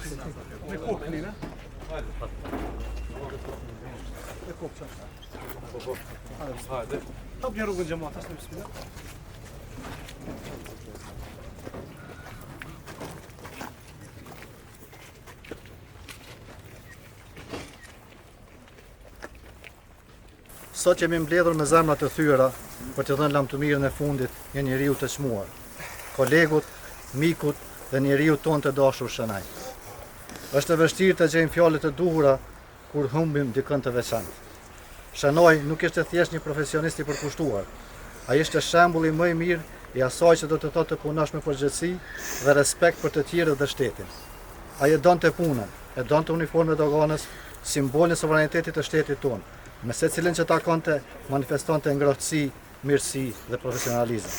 Me kokë një, ne? Me kokë që. Hajde. Hap një rrugën xhemat, asë në bismillah. Sot jemi mbledhur me zemra të thyera për të dhënë lamtumirën e fundit një njeriu të çmuar, kolegut, mikut dhe njeriut tonë të dashur Shenaj. Është e vështirë të gjejmë fjalët e duhura kur humbim dikënd të veçantë. Shenaj nuk ishte thjesht një profesionist i përkushtuar. Ai ishte shembulli më i mirë i asaj që do të thotë të punosh me përgjegjësi dhe respekt për të tjerët dhe shtetin. Ai e donte punën, e donte uniformën e doganës, simbolin e sovranitetit të shtetit tonë. Me secilin që takonte, manifestonte ngrohtësi, mirësi dhe profesionalizëm.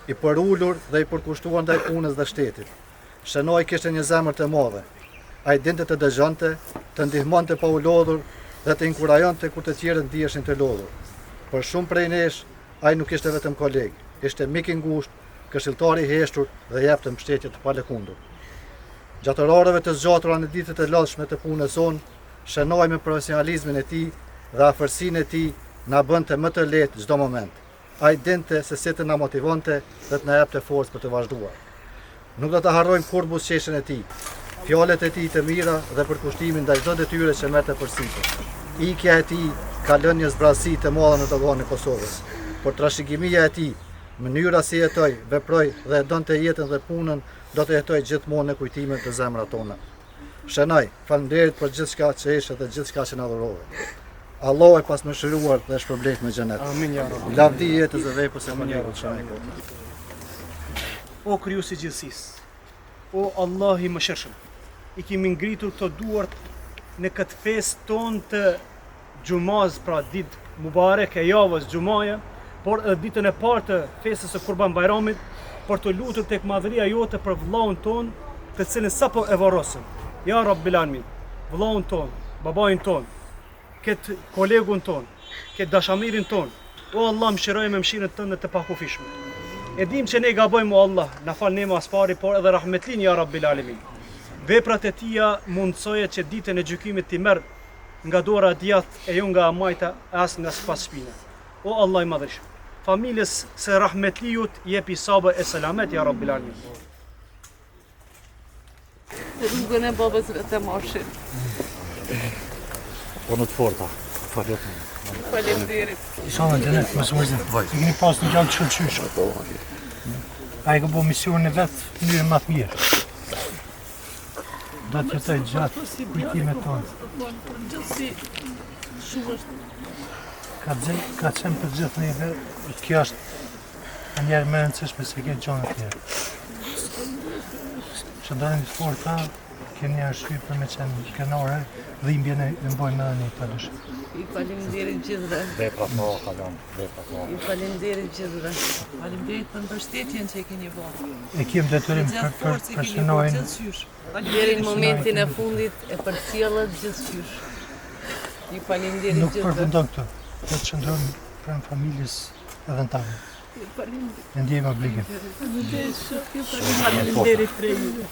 I përulur dhe i përkushtuar ndaj punës dhe shtetit. Shenaj kishte një zemër të madhe. Ai dinte të dëgjonte, të ndihmonte pa u lodhur dhe të inkurajonte kur të tjerët ndiheshin të lodhur. Për shumë prej nesh, ai nuk ishte vetëm koleg, ishte mik i ngushtë, këshilltar i heshtur dhe jepte mbështetje të palëkundur. Gjatë orareve të zgjatura në ditët e lodhshme të punës sonë, Shenaj me profesionalizmin e tij dhe afërsinë e tij na bënte më të lehtë çdo moment. Ai dinte se si të na motivonte dhe të na jepte forcë për të vazhduar. Nuk do ta harrojmë kurrë buzëqeshjen e tij, fjalët e tij të mira dhe përkushtimin ndaj çdo detyre që merrte përsipër. Ikja e tij ka lënë një zbrazësi të madhe në doganën e Kosovës, por trashëgimia e tij, mënyra si jetoi, veproi dhe e donte jetën dhe punën do të jetojë gjithmonë në kujtimet dhe zemrat tona. Shenaj, faleminderit për gjithçka që ishe dhe gjithçka që na dhurove. Allahu e pastë mëshiruar dhe shpërbleftë me xhenet. Amin ya Rabbi. Lavdi jetës dhe veprës së kolegut Shenaj Kota. O krijues i gjithësisë, o Allah i mëshirshëm, i kemi ngritur këto duart në këtë festë tonë të xhumasë, pra ditë mubarek e javës xhumaje, por edhe ditën e parë të festës së Kurban Bajramit, për t'u lutur tek madhëria jote për vëllaun tonë, të cilin sapo e varrosëm. Ja Rabbil Alamin, vëllaun tonë, babain tonë, këtë kolegun tonë, këtë dashamirin tonë, o Allah mëshiroje me mëshirën tënde të pakufishme. E dim që ne gabojmë o Allah, na fal ne ma s'pari, por edhe rahmetlin ja Rabbil Alamin. Veprat e tija mundësoje që ditën e gjykimit t'i merr nga dora e djathtë e jo nga e majta e as nga pas shpine. O Allah i Madhërishëm, familjes së rahmetliut jepi sabër e selamet ja Rabbil Alamin. Rrugën e babës vet e marrshin. Po në të forta. Faleminderit. Ishalla në xhenet, mos u mërzit. E keni pas një djalë të shkëlqyeshëm. Ai ka bo misionin e vet në mënyrën më të mirë. Do të jetojë gjatë kujtimet tona. Gjithsesi shumë është. Ka qenë, ka qenë për gjithë neve, kjo është njerë më e rëndësishme se këto gjana tjera. Qëndroni të forta, keni arsye për me qenë krenare, dhimbjen e mbajmë edhe ne pa dyshim. Ju faleminderit gjithëve. Vepra po, kalon, vepra po. Ju faleminderit gjithëve. Faleminderit për mbështetjen që e keni bërë. E kem detyrim për për për Shenajn. Deri në momentin e fundit e përcjellët gjithqysh. Ju faleminderit Nuk gjithëve. përfundon këtu. Do të qëndrojmë pranë familjes edhe në tanë. E ndjejmë obligim. Faleminderit shumë, ju faleminderit prej juve.